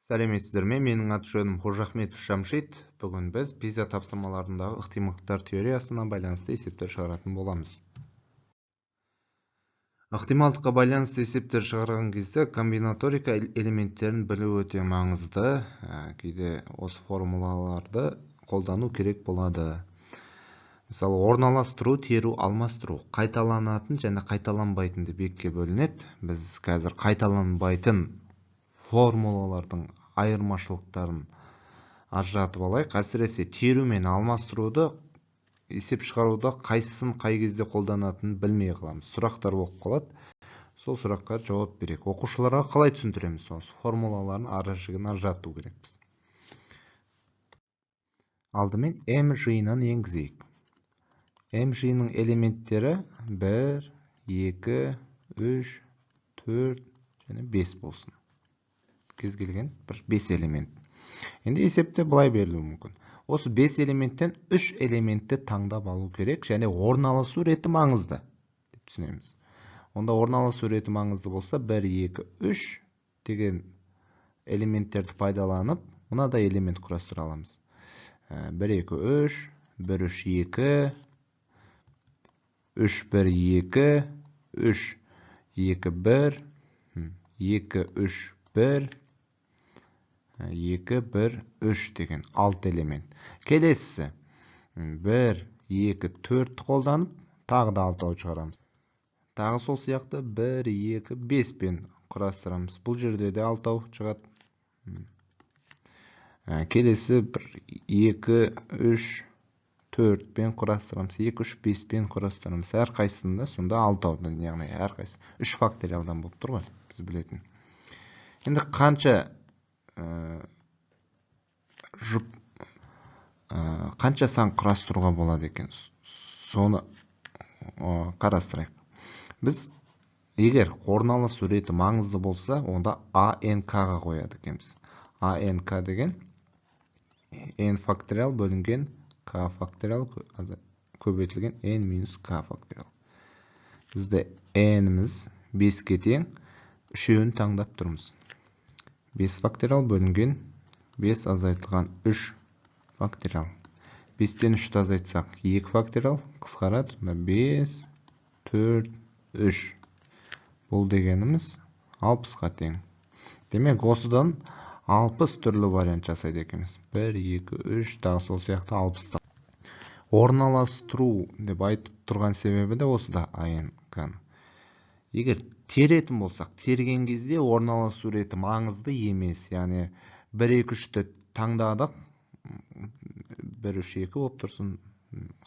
Сәлеметсіздер ме? Менің аты-жөнім Қожахметов Жамшит. Бүгін біз PISA тапсырмаларындағы ықтималдықтар теориясына байланысты есептер шығаратын боламыз. Ықтималдыққа байланысты есептер шығарған кезде комбинаторика элементтерін білу өте маңызды. Кейде осы формулаларды қолдану керек болады. Мысалы, орналастыру, теру, алмастыру, қайталанатын және қайталанбайтын деп екіге бөлінеді. Біз қазір қайталанбайтын формулалардың айырмашылықтарын ажыратып алайық. Әсіресе теру мен алмастыруды есеп шығаруда қайсысын қай кезде қолданатынын білмей қаламыз. Сұрақтар болып қалады. Сол сұраққа жауап берейік. Оқушыларға қалай түсіндіреміз? Осы формулаларын ара жігін ажырату керекпіз. Алдымен М жиынын енгізейік. М жиынының элементтері 1, 2, 3, 4 және 5 болсын. Кез келген бір 5 элемент. Енді есепте былай берілуі мүмкін. Осы 5 элементтен 3 элементті таңдап алу керек және орналасу реті маңызды деп түсінеміз. Онда орналасу реті маңызды болса 1, 2, 3 деген элементтерді пайдаланып, мынадай элемент құрастыра аламыз. 1, 2, 3, 1, 3, 2, 3, 1, 2, 3, 2, 1, 2, 3, 1, 2, 1, 3 деген 6 элемент. Келесісі 1, 2, 4 қолданып, тағы да 6 шығарамыз. Тағы сол сияқты 1, 2, 5 пен құрастырамыз. Бұл жерде де 6 шығады. Келесі 1, 2, 3, 4 пен құрастырамыз. 2, 3, 5 пен құрастырамыз. Әрқайсысында сонда 6-дан, яғни әрқайсысы 3 факториалдан болып тұр ғой, біз білетін. Енді қанша жұп, қанша сан құрастыруға болады екен, соны қарастырайық. Біз егер орналасу реті маңызды болса, онда АНК-ға қояды екенбіз. АНК деген N факториал бөлінген К факториал көбейтілген N минус К факториал. Бізде N-іміз 5-ке тең, үшеуін таңдап тұрмыз. 5 факториал бөлінген 5 азайтылған 3 факториал. 5-тен 3-ті азайтсақ 2 факториал қысқарады. Сонда 5, 4, 3. Бұл дегеніміз 60-қа тең. Демек, осыдан 60 түрлі вариант жасайды екенбіз. 1, 2, 3, тағы сол сияқты 60-та. Орналастыру деп айтып тұрған себебі де осыда АНК-ны. Егер теретін болсақ, терген кезде орналасу реті маңызды емес. Яғни 1, 2, 3-ті таңдадық, 1, 3, 2 болып тұрсын,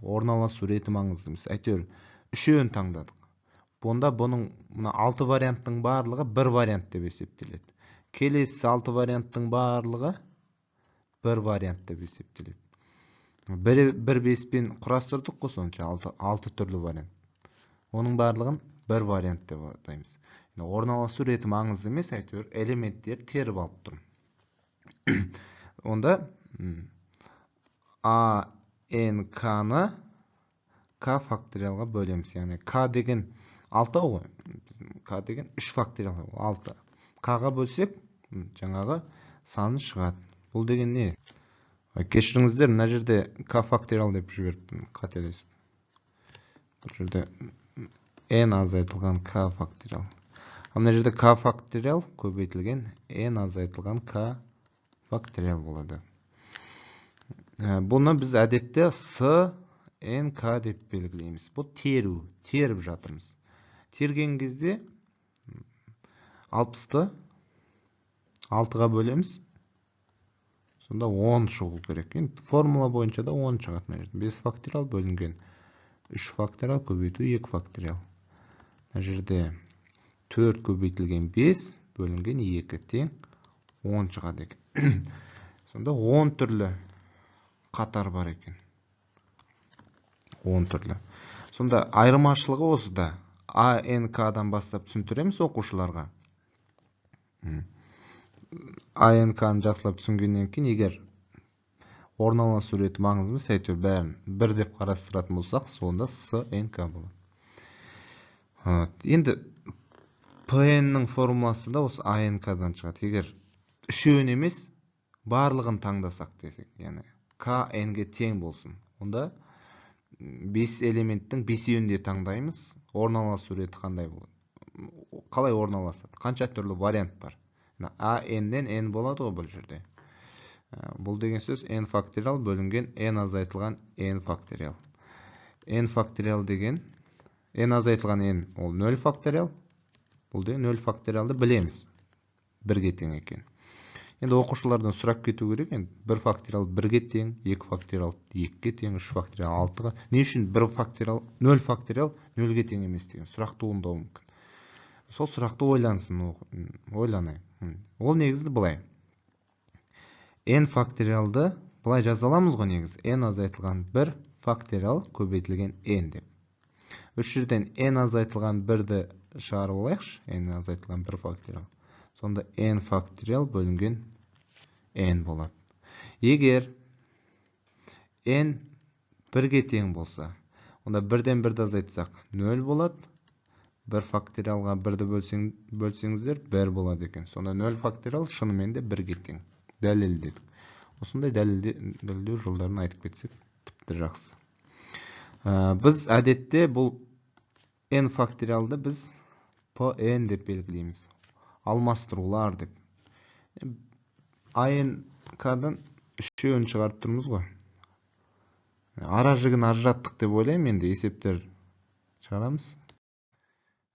орналасу реті маңызды емес. Әйтеуір үшеуін таңдадық. Бұнда бұның мына 6 варианттың барлығы бір вариант деп есептеледі. Келесі 6 варианттың барлығы бір вариант деп есептеледі. 1, 5-пен құрастырдық қой, сонша 6 түрлі вариант. Оның барлығын бір вариант деп атаймыз. Орналасу реті маңызды емес, әйтеуір элементтер теріп алып тұрмын. Онда А, Н, К-ны К факториалға бөлеміз. Яғни К деген 6 ғой. Біздің К деген 3 факториал, 6. К-ға бөлсек, жаңағы саны шығады. Бұл деген не? Кешіріңіздер, мына жерде К факториал деп жіберіппін, қателесіп. Бұл жерде N азайтылған К факториал. Ал мына жерде К факториал көбейтілген N азайтылған К факториал болады. Бұны біз әдетте С, Н, К деп белгілейміз. Бұл теру, теріп жатырмыз. Терген кезде 60-ты 6-ға бөлеміз. Сонда 10 шығу керек. Енді формула бойынша да 10 шығады мына жерде. 5 факториал бөлінген 3 факториал көбейту 2 факториал. Мына жерде 4 көбейтілген 5 бөлінген 2 тең 10 шығады екен. Сонда 10 түрлі қатар бар екен. 10 түрлі. Сонда айырмашылығы осыда. А, Н, К-дан бастап түсіндіреміз оқушыларға. А, Н, К-ны жақсылап түсінгеннен кейін, егер орналасу реті маңызды емес, әйтеуір бәрін бір деп қарастыратын болсақ, сонда С, Н, К болады. Енді ПН-нің формуласы да осы АНК-дан шығады. Егер Үшеуін емес, барлығын таңдасақ десек, яғни К N-ге тең болсын. Онда 5 элементтің 5-еуін де таңдаймыз. Орналасу реті қандай болады? Қалай орналасады? Қанша түрлі вариант бар? А N-нен N болады ғой бұл жерде. Бұл деген сөз N факториал бөлінген N азайтылған N факториал. N факториал деген N азайтылған N ол 0 факториал. Бұл деген 0 факториалды білеміз. Бірге тең екен. Енді оқушылардан сұрап кету керек. Енді 1 факториал 1-ге тең, 2 факториал 2-ге тең, 3 факториал 6-ға. Не үшін 1 факториал 0 факториал 0-ге тең емес деген сұрақ туындауы мүмкін. Сол сұрақты ойлансын, ойланайық. Ол негізі былай. N факториалды былай жаза аламыз ғой негізі. N азайтылған 1 факториал көбейтілген N деп. Үш жерден N азайтылған 1-ді шығарып алайықшы. N азайтылған 1 факториал. Сонда N факториал бөлінген N болады. Егер N 1-ге тең болса, онда 1-ден 1-ді азайтсақ 0 болады. 1 факториалға 1-ді бөлсеңіздер 1 болады екен. Сонда 0 факториал шынымен де 1-ге тең. Дәлелдедік. Осындай дәлелдеу жолдарын айтып кетсек тіпті жақсы. Біз әдетте бұл N факториалды біз PN деп белгілейміз. Алмастырулар деп. АНК-дан үшеуін шығарып тұрмыз ғой. Ара жігін ажыраттық деп ойлаймын, енді есептер шығарамыз.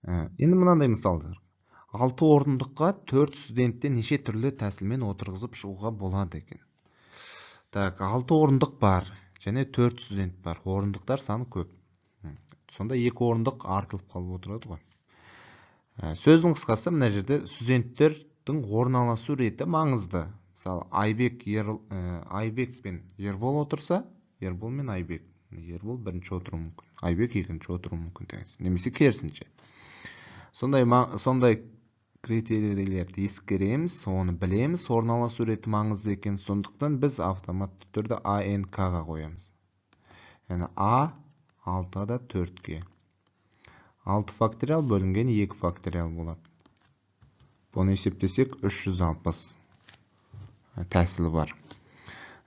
Енді мынандай мысалдар. 6 орындыққа 4 студентті неше түрлі тәсілмен отырғызып шығуға болады екен. Так, 6 орындық бар және 4 студент бар. Орындықтар саны көп. Сонда 2 орындық артылып қалып отырады ғой. Сөздің қысқасы, мына жерде студенттердің орналасу реті маңызды. Мысалы, Айбек пен Ербол отырса, Ербол мен Айбек. Ербол бірінші отыруы мүмкін, Айбек екінші отыруы мүмкін деген. Немесе керісінше. Сондай критерийлерді ескереміз, оны білеміз, орналасу реті маңызды екен. Сондықтан біз автоматты түрде АНК-ға қоямыз. Яғни А 6-да 4-ге. 6 факториал бөлінген 2 факториал болады. Бұны есептесек 360 тәсілі бар.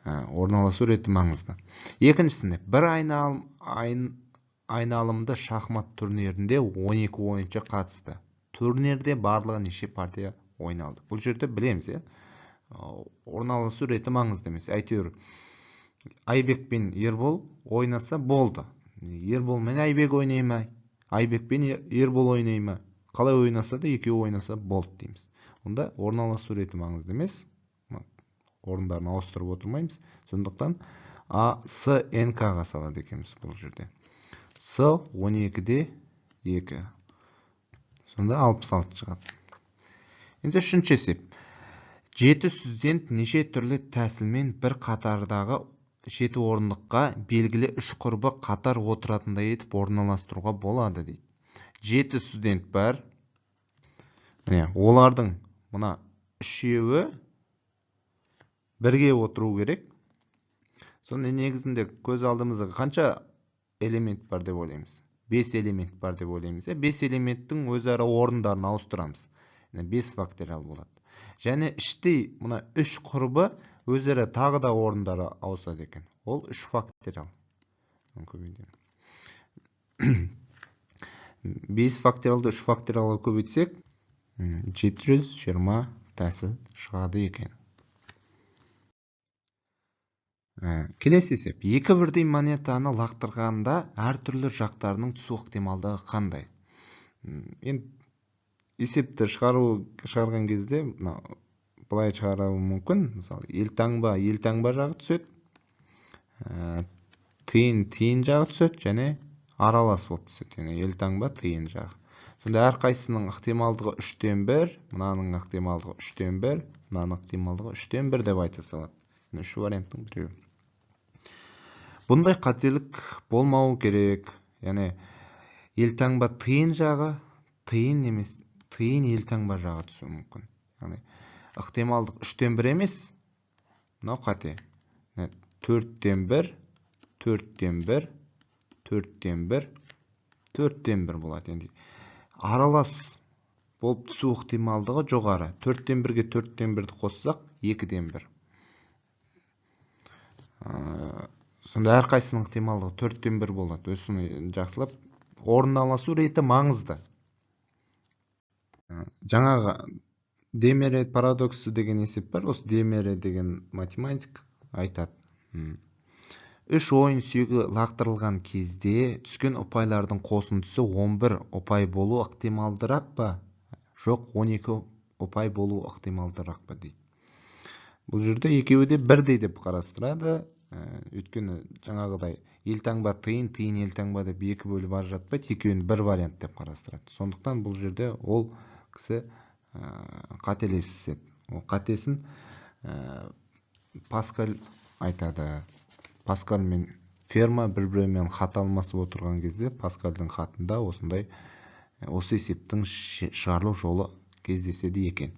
Орналасу реті маңызды. Екіншісінде, бір айналымды шахмат турнирінде 12 ойыншы қатысты. Турнирде барлығы неше партия ойналды? Бұл жерде білеміз, орналасу реті маңызды емес. Әйтеуір Айбек пен Ербол ойнаса болды. Ербол мен Айбек ойнай ма? Айбек пен Ербол ойнай ма? Қалай ойнаса да екеуі ойнаса болды дейміз. Онда орналасу реті маңызды емес. Орындарын ауыстырып отырмаймыз. Сондықтан А, С, Н, К-ға салады екенбіз бұл жерде. С 12-де 2. Сонда 66 шығады. Енді үшінші есеп. 7 студент неше түрлі тәсілмен бір қатардағы 7 орындыққа белгілі 3 құрбы қатар отыратындай етіп орналастыруға болады дейді. 7 студент бар. Міне, олардың мына үшеуі бірге отыру керек. Сонда негізінде көз алдымызда қанша элемент бар деп ойлаймыз? 5 элемент бар деп ойлаймыз. 5 элементтің өзара орындарын ауыстырамыз. 5 факториал болады. Және іштей мына 3 құрбы өзара тағы да орындары ауысады екен. Ол 3 факториал. 5 факториалды 3 факториалға көбейтсек, 720 тәсіл шығады екен. Келесі есеп. Екі бірдей монетаны лақтырғанда әртүрлі жақтарының түсу ықтималдығы қандай? Енді есепті шығарған кезде мына былай шығаруы мүмкін. Мысалы, елтаңба жағы түседі, тиын жағы түседі және аралас болып түседі. Яғни елтаңба, тиын жағы. Сонда әрқайсысының ықтималдығы 3-тен 1, мынаның ықтималдығы 3-тен 1, мынаның ықтималдығы 3-тен 1 деп айта салады. Үш варианттың біреуі. Бұндай қателік болмауы керек. Яғни елтаңба тиын жағы, тиын емес, тиын елтаңба жағы түсуі мүмкін. Яғни ықтималдық 3-тен 1 емес, мынау қате. 4-тен 1, 4-тен 1, 4-тен 1, 4-тен 1 болады. Енді аралас болып түсу ықтималдығы жоғары. 4-тен 1-ге 4-тен 1-ді қоссақ, 2-ден 1. Сонда әрқайсысының ықтималдығы 4-тен 1 болады. Осыны жақсылап орналасу реті маңызды. Жаңағы Демере парадоксы деген есеп бар. Осы Демере деген математик айтады. 3 ойын сүйегі лақтырылған кезде түскен ұпайлардың қосындысы 11 ұпай болу ықтималдырақ па? Жоқ, 12 ұпай болу ықтималдырақ па дейді. Бұл жерде екеуі де бірдей деп қарастырады. Өйткені жаңағыдай елтаңба тиын, тиын елтаңба деп екі бөліп ажыратпайды, екеуін бір вариант деп қарастырады. Сондықтан бұл жерде ол кісі қателеседі. Ол қатесін Паскаль айтады. Паскаль мен Ферма бір-біреумен хат алмасып отырған кезде Паскальдың хатында осындай осы есептің шығарылу жолы кездеседі екен.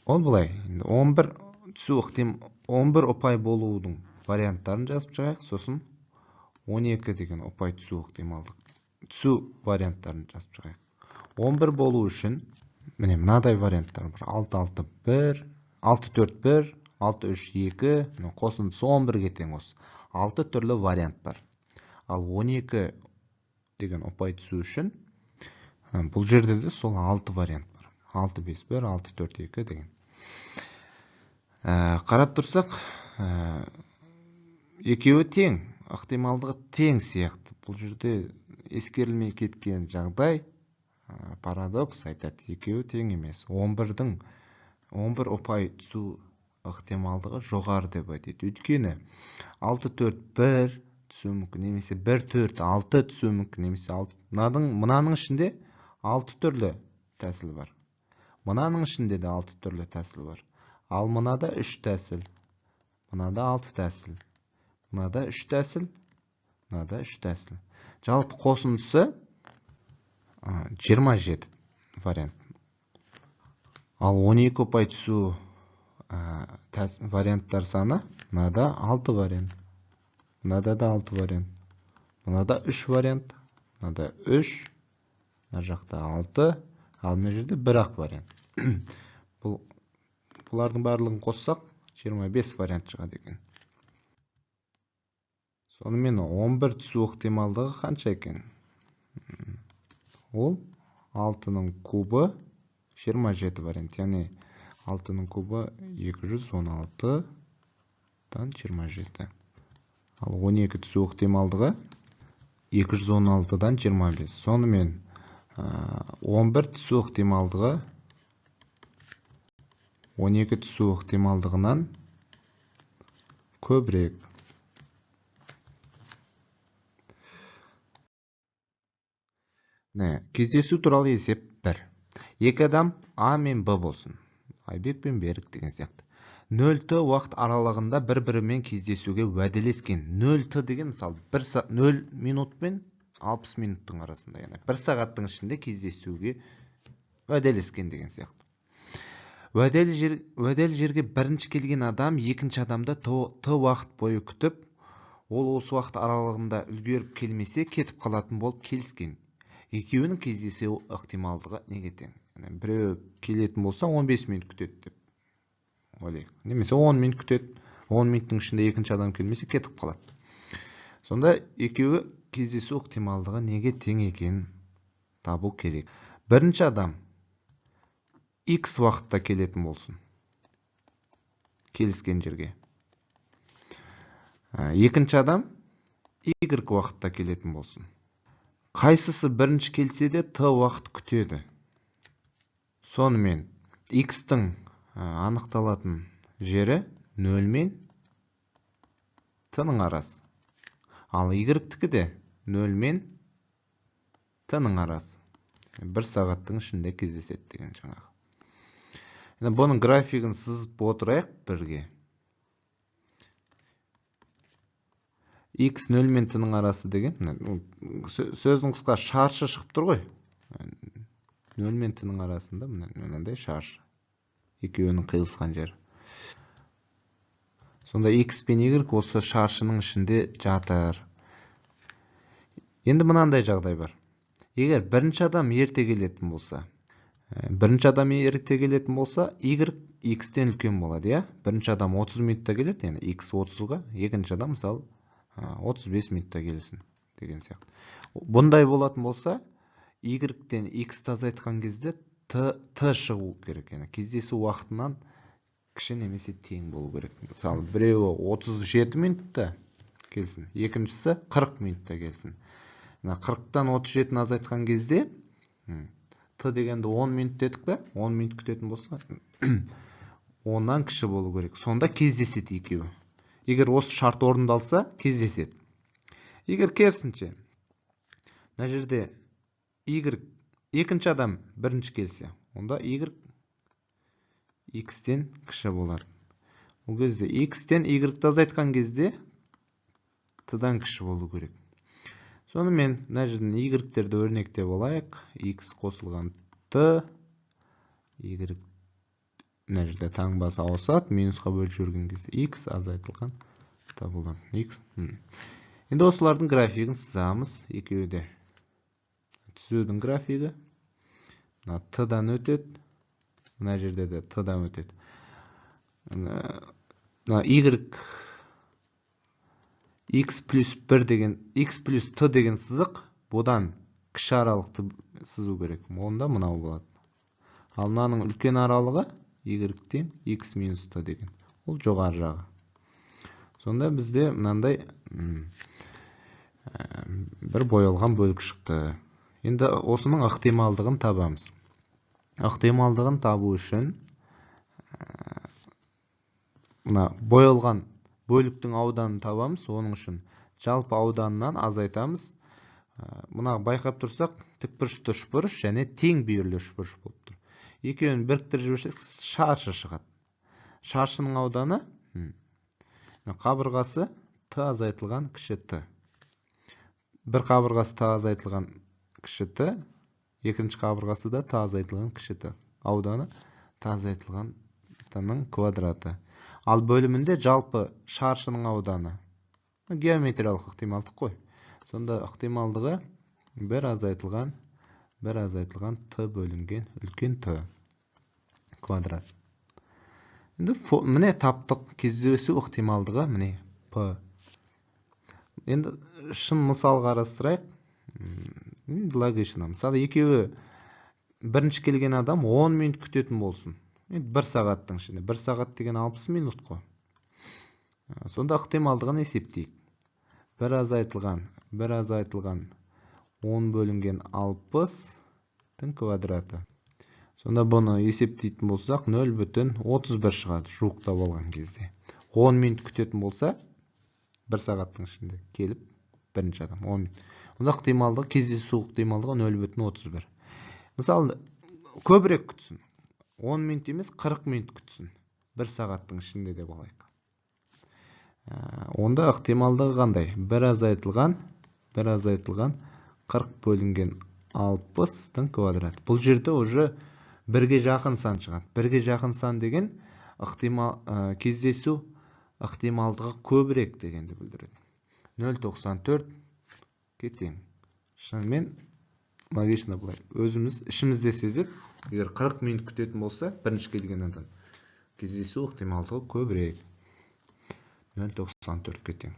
Ол былай, енді 11 түсу 11 ұпай болудың варианттарын жазып шығайық, сосын 12 деген ұпай түсу ықтималдық түсу варианттарын жазып шығайық. 11 болу үшін міне мынадай варианттар бар. 6 6 1, 6 4 1, 6 3 2, міне қосындысы 11-ге тең осы. 6 түрлі вариант бар. Ал 12 деген ұпай түсу үшін бұл жерде де сол 6 вариант бар. 6 5 1, 6 4 2 деген. Қарап тұрсақ, екеуі тең, ықтималдығы тең сияқты. Бұл жерде ескерілмей кеткен жағдай, парадокс айтады, екеуі тең емес. 11 ұпай түсу ықтималдығы жоғары деп айтады. Өйткені 6 4 1 түсуі мүмкін, немесе 1 4 6 түсуі мүмкін, немесе 6. Мынаның ішінде 6 түрлі тәсіл бар. Мынаның ішінде де 6 түрлі тәсіл бар. Ал мынада 3 тәсіл, мынада 6 тәсіл, мынада 3 тәсіл, мынада 3 тәсіл. Жалпы қосындысы 27 вариант. Ал 12 ұпай түсу варианттар саны мынада 6 вариант, мынада да 6 вариант, мынада 3 вариант, мынада 3, мына жақта 6, ал мына жерде бір-ақ вариант. Бұлардың барлығын қоссақ 25 вариант шығады екен. Сонымен 11 түсу ықтималдығы қанша екен? Ол 6-ның кубы 27 вариант, яғни 6-ның кубы 216-дан 27. Ал 12 түсу ықтималдығы 216-дан 25. Сонымен 11 түсу ықтималдығы 12 түсу ықтималдығынан көбірек. Кездесу туралы есеп 1. Екі адам А мен Б болсын. Айбек пен Берік деген сияқты. 0Т уақыт аралығында бір-бірімен кездесуге уәделескен. 0Т деген мысалы 0 минут пен 60 минуттың арасында, яғни 1 сағаттың ішінде кездесуге уәделескен деген сияқты. Уәделі жерге бірінші келген адам екінші адамды Т уақыт бойы күтіп, ол осы уақыт аралығында үлгеріп келмесе кетіп қалатын болып келіскен. Екеуінің кездесу ықтималдығы неге тең? Яғни біреу келетін болса 15 минут күтеді деп ойлайық. Немесе 10 минут күтеді, 10 минуттың ішінде екінші адам келмесе кетіп қалады. Сонда екеуі кездесу ықтималдығы неге тең екенін табу керек. Бірінші адам X уақытта келетін болсын келіскен жерге. Екінші адам Y уақытта келетін болсын. Қайсысы бірінші келсе де Т уақыт күтеді. Сонымен X-тің анықталатын жері 0 мен Т-ның арасы. Ал Y-тікі де 0 мен Т-ның арасы. 1 сағаттың ішінде кездеседі деген жаңағы. Енді бұның графигін сызып отырайық бірге. X 0 мен Т-ның арасы деген, сөздің қысқа шаршы шығып тұр ғой. 0 мен Т-ның арасында мынандай шаршы. Екеуінің қиылысқан жері. Сонда X пен Y осы шаршының ішінде жатыр. Енді мынандай жағдай бар. Егер бірінші адам ерте келетін болса, y x-тен үлкен болады, иә? Бірінші адам 30 минутта келеді, яғни x 30-ға, екінші адам мысалы 35 минутта келсін деген сияқты. Бұндай болатын болса, y-тен x-ті азайтқан кезде t шығу керек, яғни кездесу уақытынан кіші немесе тең болу керек. Мысалы, біреуі 37 минутта келсін, екіншісі 40 минутта келсін. Мына 40-тан 37-ні азайтқан кезде t дегенді 10 минут дедік пе? 10 минут күтетін болса, 10-нан кіші болу керек. Сонда кездеседі екеуі. Егер осы шарт орындалса, кездеседі. Егер керісінше, мына жерде y екінші адам бірінші келсе, онда y x-тен кіші болады. Ол кезде x-тен y-ті азайтқан кезде t-дан кіші болу керек. Сонымен мына жерден y-терді өрнектеп алайық. X қосылған t, y мына жерде таңбасы ауысады, минусқа бөліп жіберген кезде x азайтылған t болады. X. Енді осылардың графигін сызамыз. Екеуі де түзудің графигі. Мына t-дан өтеді. Мына жерде де t-дан өтеді. Мына y x плюс 1 деген, x плюс t деген сызық бұдан кіші аралықты сызу керек. Онда мынау болады. Ал мынаның үлкен аралығы y тең x минус t деген. Ол жоғары жағы. Сонда бізде мынандай бір боялған бөлік шықты. Енді осының ықтималдығын табамыз. Ықтималдығын табу үшін мына боялған бөліктің ауданын табамыз. Оның үшін жалпы ауданынан азайтамыз. Мына байқап тұрсақ, тікбұрышты үшбұрыш және тең бүйірлі үшбұрыш болып тұр. Екеуін біріктіріп жіберсек, шаршы шығады. Шаршының ауданы қабырғасы t азайтылған кіші t. Бір қабырғасы t азайтылған кіші t, екінші қабырғасы да t азайтылған кіші t. Ауданы t азайтылған t-ның квадраты. Ал бөлімінде жалпы шаршының ауданы геометриялық ықтималдық қой. Сонда ықтималдығы 1 азайтылған 1 азайтылған t бөлінген үлкен t квадрат. Енді міне таптық кездесу ықтималдығы, міне p. Енді шын мысал қарастырайық. Енді логично. Мысалы, екеуі бірінші келген адам 10 минут күтетін болсын. Енді 1 сағаттың ішінде. 1 сағат деген 60 минут қой. Сонда ықтималдығын есептейік. 1 азайтылған, 1 азайтылған 10 бөлінген 60-тың квадраты. Сонда бұны есептейтін болсақ, 0,31 шығады жуықтап алған кезде. 10 минут күтетін болса, 1 сағаттың ішінде келіп бірінші адам 10 минут. Онда ықтималдығы, кездесу ықтималдығы 0,31. Мысалы, көбірек күтсін. 10 минут емес, 40 минут күтсін. 1 сағаттың ішінде деп алайық. Онда ықтималдығы қандай? 1 азайтылған, 1 азайтылған 40 бөлінген 60-тың квадраты. Бұл жерде уже бірге жақын сан шығады. Бірге жақын сан деген ықтимал, кездесу ықтималдығы көбірек дегенді білдіреді. 0,94 тең. Шынымен логично былай. Өзіміз ішімізде сезеді. Егер 40 минут күтетін болса, бірінші келген адам кездесу ықтималдығы көбірек. 0,94-ке тең.